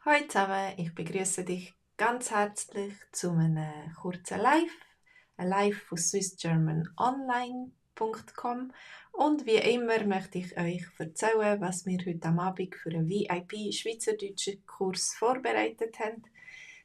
Hallo zusammen, ich begrüße dich ganz herzlich zu einem kurzen Live, ein Live von swissgermanonline.com, und wie immer möchte ich euch erzählen, was wir heute am Abend für einen VIP-Schweizerdeutschen Kurs vorbereitet haben.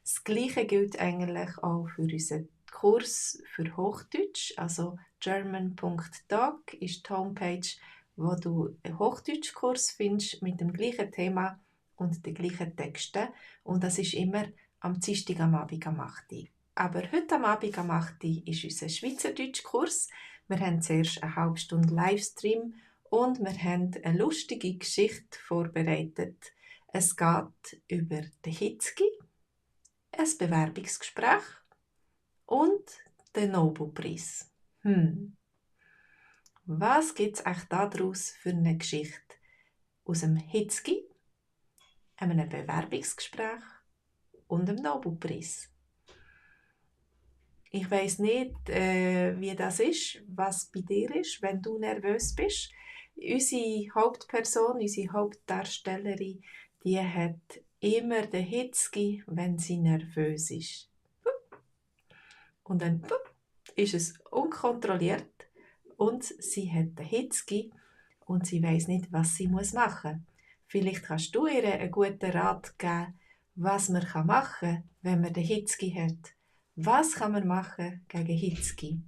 Das Gleiche gilt eigentlich auch für unseren Kurs für Hochdeutsch, also german.doc ist die Homepage, wo du einen Hochdeutschkurs findest mit dem gleichen Thema und den gleichen Texten. Und das ist immer am Dienstag am Abend am 8 Uhr. Aber heute am Abend am 8 Uhr ist unser Schweizerdeutsch-Kurs. Wir haben zuerst eine halbe Stunde Livestream und wir haben eine lustige Geschichte vorbereitet. Es geht über den Hitzki, ein Bewerbungsgespräch und den Nobelpreis. Was gibt es eigentlich daraus für eine Geschichte? Aus dem Hitzki, einem Bewerbungsgespräch und dem Nobelpreis. Ich weiss nicht, wie das ist, was bei dir ist, wenn du nervös bist. Unsere Hauptperson, unsere Hauptdarstellerin, die hat immer den Hitzki, wenn sie nervös ist. Und dann ist es unkontrolliert und sie hat den Hitzki und sie weiss nicht, was sie machen muss. Vielleicht kannst du ihr einen guten Rat geben, was man machen kann, wenn man den Hitzki hat. Was kann man machen gegen Hitzki?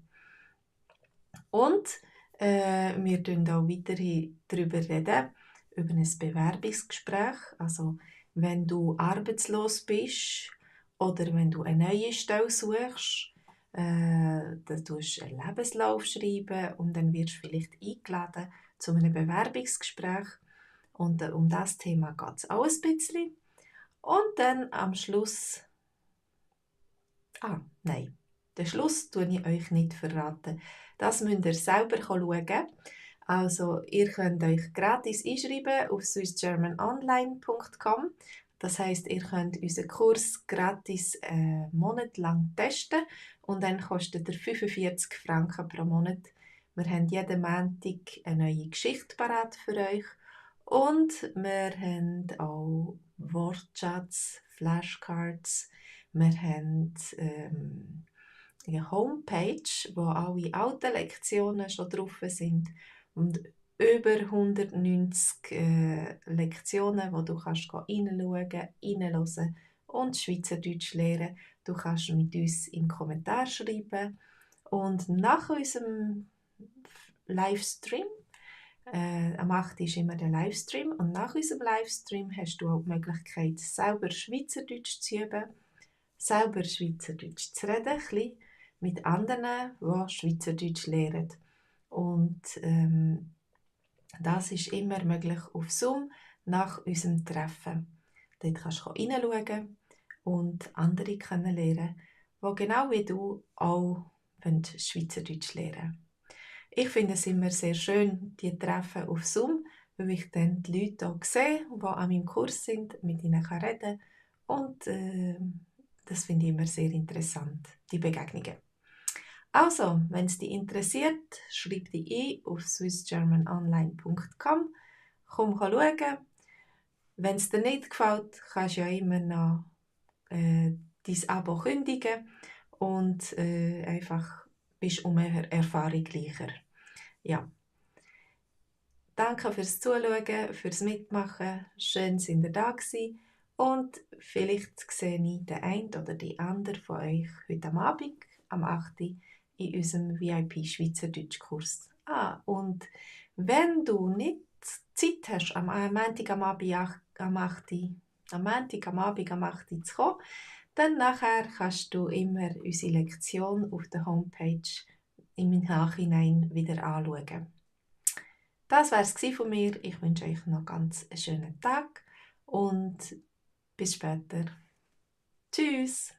Und wir reden auch weiterhin darüber reden, über ein Bewerbungsgespräch. Also, wenn du arbeitslos bist oder wenn du eine neue Stelle suchst, dann tust du einen Lebenslauf schreiben und dann wirst du vielleicht eingeladen zu einem Bewerbungsgespräch. Und um das Thema geht es auch ein bisschen. Und dann am Schluss... nein. Den Schluss tue ich euch nicht verraten. Das müsst ihr selber schauen. Also, ihr könnt euch gratis einschreiben auf swissgermanonline.com. Das heisst, ihr könnt unseren Kurs gratis einen Monat lang testen und dann kostet er 45 Franken pro Monat. Wir haben jeden Montag eine neue Geschichte parat für euch und wir haben auch Wortschatz, Flashcards, wir haben eine Homepage, wo alle alten Lektionen schon drauf sind und über 190 Lektionen, wo du kannst reinschauen, reinhören und Schweizerdeutsch lernen. Du kannst mit uns in Kommentar schreiben und nach unserem Livestream, am 8. ist immer der Livestream, und nach unserem Livestream hast du auch die Möglichkeit, selber Schweizerdeutsch zu üben, selber Schweizerdeutsch zu reden, ein bisschen mit anderen, die Schweizerdeutsch lernen. Und das ist immer möglich auf Zoom nach unserem Treffen. Dort kannst du reinschauen und andere kennenlernen, die genau wie du auch Schweizerdeutsch lernen wollen. Ich finde es immer sehr schön, die Treffen auf Zoom, weil ich dann die Leute auch sehe, die an meinem Kurs sind, mit ihnen reden kann. Und das finde ich immer sehr interessant, die Begegnungen. Also, wenn es dich interessiert, schreib dich ein auf swissgermanonline.com. Komm schauen. Wenn es dir nicht gefällt, kannst du ja immer noch dein Abo kündigen und einfach bist um eine Erfahrung gleicher. Ja. Danke fürs Zuschauen, fürs Mitmachen. Schön, dass ihr da gewesen. Und vielleicht sehe ich den einen oder die andere von euch heute am Abend, am 8. in unserem VIP-Schweizerdeutsch-Kurs. Und wenn du nicht Zeit hast, am Montag am Abend am 8. Am Montag am Abend am 8. zu kommen, dann nachher kannst du immer unsere Lektion auf der Homepage im Nachhinein wieder anschauen. Das war es von mir. Ich wünsche euch noch ganz einen schönen Tag und bis später. Tschüss!